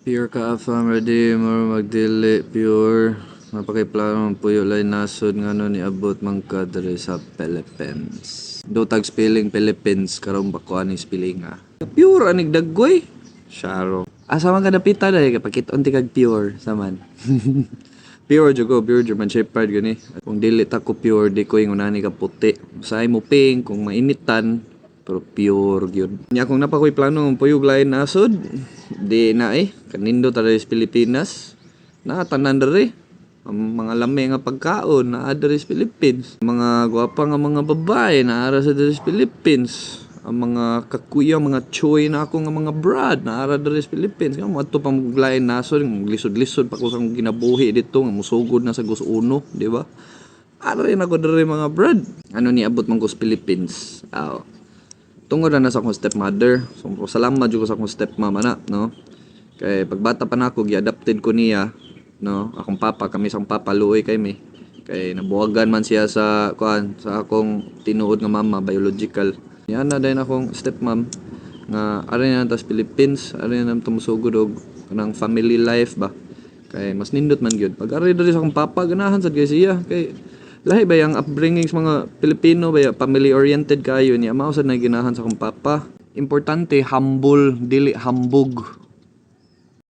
Pure ka fam, ready mo magdili pure. Mapakay plano puyo lain nasod ngano niabot man ka diri sa Philippines. Do tag spelling Philippines karon ba ko ani spelling ah. Pure anig daggoy. Sharo. Asa man ka dapita dai kapakit-on ti kag pure saman. Pure jud ko, pure German Shepherd gani. Kung dili ta ko pure, di ko ingon ani ka puti. Usahay mo pink kung mainitan, pero pure gyud. Nya kung naa pa ko'y plano puyog lain nasod, di na eh. Kanindot ta diri sa Pilipinas. Na tanan diri. Ang mga lami nga pagkaon naa diri sa Philippines. Mga gwapa nga mga babae naa ra sa diri sa Philippines. Ang mga kakuya, mga choy na ako nga mga brad naa ra diri sa Philippines. Nga moadto pa mo lain nasod, lisod-lisod pa ko sa akong kinabuhi dito nga musugod na sa Gus Uno, di ba? Ari na ko diri, mga brad. Ano niabot man ko sa Philippines? Aw. Tungod na sa akong stepmother. So salamat jud ko sa akong stepmama na, no? Kay pagbata pa nako gi-adopted ko niya, no? Akong papa, kami sa akong papa luoy kay mi. Kay nabuwagan man siya sa kuan sa akong tinuod nga mama, biological. Yan na din akong stepmom nga ari na ta sa Philippines, ari na ta musugod og kanang family life ba. Kay mas nindot man gyud. Pag ari diri sa akong papa, ganahan sad kay siya kay lahi ba yung upbringing sa mga Pilipino ba, family oriented kayo niya, mao sad na ginahan sa akong papa. Importante humble, dili hambog.